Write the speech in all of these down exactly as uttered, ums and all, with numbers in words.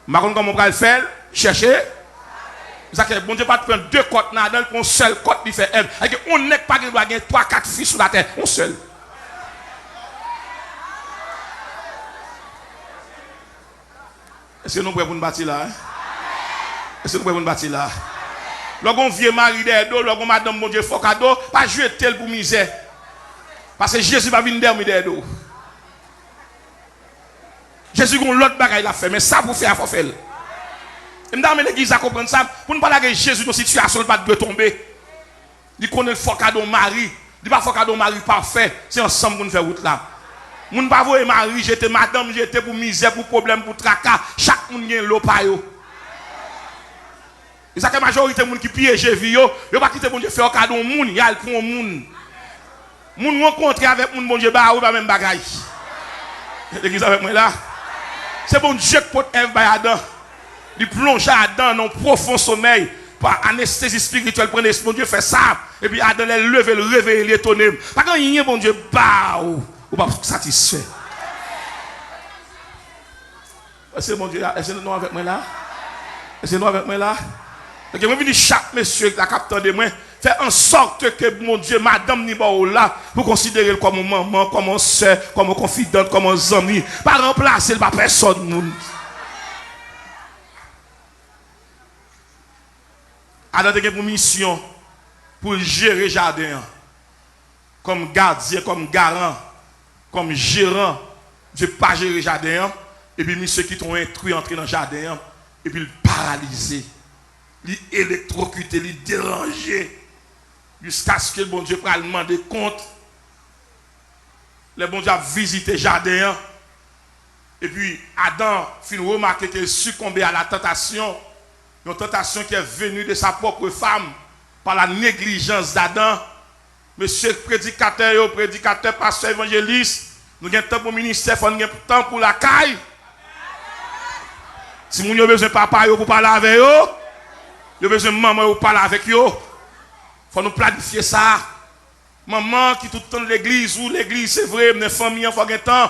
M pa konn kòman w pral fè l, chèche. Sa ke Bondye pa t pran de kòt nan Adan, l pran yon sèl kòt li fè Èv. Sa ke yon nèg pa gen dwa gen twa, kat fi sou latè, yon sèl. Èske nou prè pou n pati la, en? Èske nou prè pou n pati la? Lè w gen yon vye mari dèyè do, lè w gen yon madanm Bondye fè w kado, pa jete l pou mizè. Paske Jezi pa vin dòmi dèyè do. Jezi gen yon lòt bagay l ap fè, men sa pou w fè a, fò w fè l. E m ta renmen legliz la konprann sa, pou n pa lage Jezi nan sitiyasyon l pa t dwe tonbe. Li konnen l fè w kado yon mari, li pa fè w kado yon mari pafè, se ansanm pou n fè wout la. Moun pa voye mari jete, madanm jete pou mizè, pou pwoblèm, pou traka, chak moun gen lo pa yo. E sa ke majorite moun ki pyeje vi yo, yo pa kite Bondye fè yo kado yon moun, y al pran yon moun. Moun rankontre avèk moun Bondye ba yo, e pa menm bagay. Legliz avèk mwen la? Se Bondye k pot Èv bay Adan. Li plonje Adan nan yon pwofon somèy. Pa anestezi espirityèl, pran espri Bondye fè sa. Epi Adan, lè l leve, l reveye, li etone. Pa gen anyen Bondye ba ou, ou p ap satisfè. Èske Bondye la? Èske nou avèk mwen la? Èske nou avèk mwen la? Donk, mwen vin di chak mesye la k ap tande mwen, fè an sòt ke Bondye, madanm ni ba w la, pou konsidere l kòm yon manman, kòm yon sè, kòm yon konfidant, kòm yon zanmi. Pa ranplase l pa pèsòn moun. Adan te gen pou misyon pou l jere jaden an. Kòm gadyen, kòm garan, kòm jeran, misye pa jere jaden an, epi misye kite yon entri antre nan jaden an, epi l paralize, li elektwokite, li deranje, jiskaske Bondye pral mande kont. Lè Bondye ap vizite jaden an, epi Adan fin remake ke l sikonbe a la tantasyon, yon tantasyon ki è veni de sa pwòp fam, pa la neglijans d'Adan. Mesye predikatè yo, predikatè, pastè, evanjelis, nou gen tan pou ministè, fò n gen tan pou lakay. Timoun yo bezwen papa yo pou pale avè yo. Yo bezwen manman yo pou pale avèk yo. Fò nou planifye sa. Manman ki tout tan legliz, ou legliz, se vre, men fanmi an fò gen tan.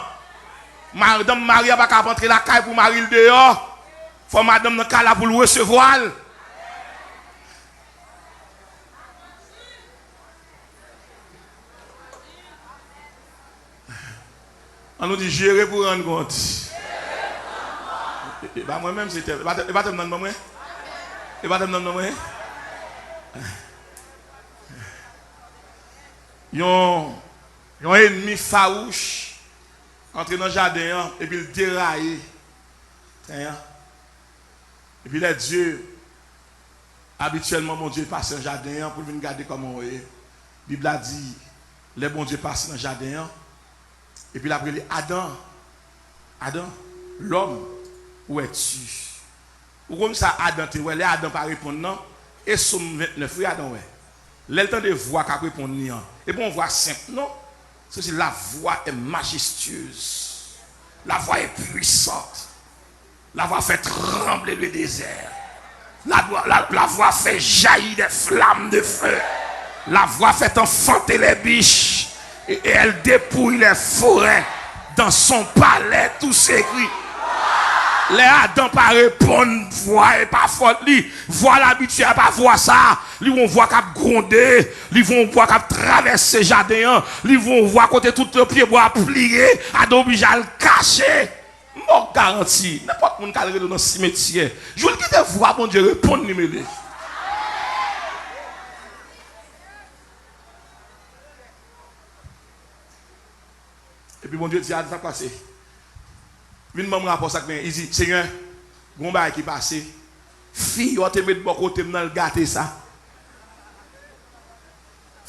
Madanm mari a pa ka ap antre lakay pou mari l deyò. Fò madanm nan ka la pou l resevwa l. An nou di, jere pou rann kont. E, e pa mwen menm, se tèm. E pa tèm, e pa tèm nan ban mwen? E pa tèm nan ban mwen? Yon, yon ènmi fawouch antre nan jaden an, epi l deraye tren an. Epi lè Dye, abityèlman, Bondye pase nan jaden an pou l vin gade kòman w ye. Bib la di, lè Bondye pase nan jaden an, epi l ap rele, Adan, Adan, l'homme, où es-tu? Ou konn sa Adan te wè, lè Adan pa reponn nan, e Sòm vennèf, wi, Adan wè. Lè l tande vwa k ap reponn li an, e pa yon vwa senp, non. Ceci, la voix est majestueuse. La voix est puissante. La voix fait trembler le désert. La, la, la voix fait jaillir des flammes de feu. La voix fait enfanter les biches. Et, et elle dépouille les forêts. Dans son palais, tout s'écrit. Lè Adan pa reponn vwa, e pa fòt li. Vwa l abitye a pa vwa sa. Li yon vwa k ap gwonde. Li yon vwa k ap travèse jaden an. Li yon vwa kote tout pyebwa ap pliye. Adan oblije al kache. M ba w garanti, nenpòt moun k al rele w nan simetyè, jou l kite vwa Bondye reponn li, mele. Epi Bondye di, Adan, sa k pase? Vin ban m rapò sa k genyen. Li di, Senyè, gen yon bagay ki pase. Fi yo te met bò kote m nan, l gate sa.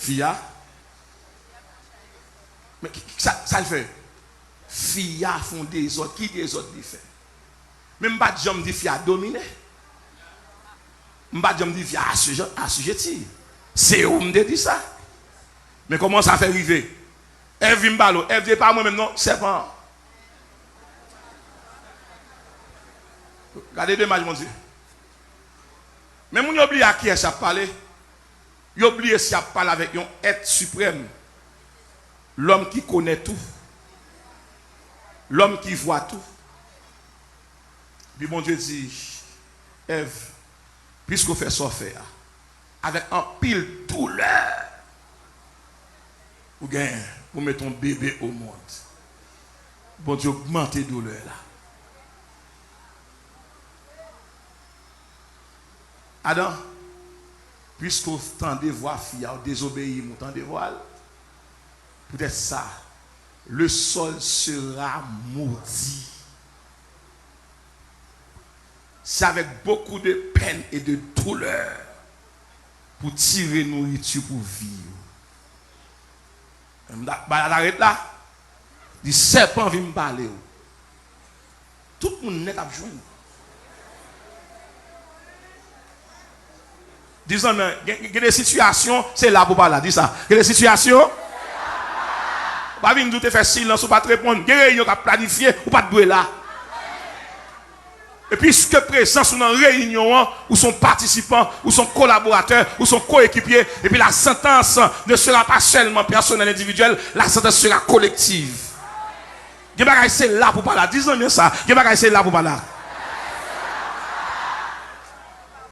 Fi a? Men ki, ki, sa, sa l fè? Fi a fè yon dezòd. Ki dezòd li fè? Men m pa t janm di fi a domine. M pa t janm di fi a asije-, asijeti. Se ou m te di sa. Men kòman sa fè rive? Èv vin pale w. Èv di, e pa mwen menm non, sèpan an. Gade de imaj Bondye. Men moun yo bliye a kiyès y ap pale. Yo bliye si y ap pale avèk yon èt siprèm, lòm ki konèt tou, lòm ki vwa tou. Epi Bondye di Èv, piske w fè sa w fè a, avèk anpil doulè, ou gen pou mete yon bebe o mond. Bondye ogmante doulè la. Adan, piske w tande vwa fi a, w dezobeyi m, ou tande vwa l, poutèt sa, le sol sera maudit. Se avèk bokou de pèn e de doulè pou tire nouriti pou vi w. M ta, bagay la ta ret la. Di, sèpan vin pale w. Tout moun nèt ap jwenn. Di zanmi an, gen, gen de sitiyasyon, se la pou pale la. Di sa. Gen de sitiyasyon, ou pa vin di w te fè silans, ou pa t reponn. Gen reyinyon k ap planifye, ou pa t dwe la. E piske prezans ou nan reyinyon an, ou se yon patisipan, ou se yon kolaboratè, ou se yon koekipye, epi la sentence ne sera pas seulement personnelle, individuelle, la sentence sera collective. Gen bagay se la pou pale la. Di zanmi an sa. Gen bagay se la pou pale la.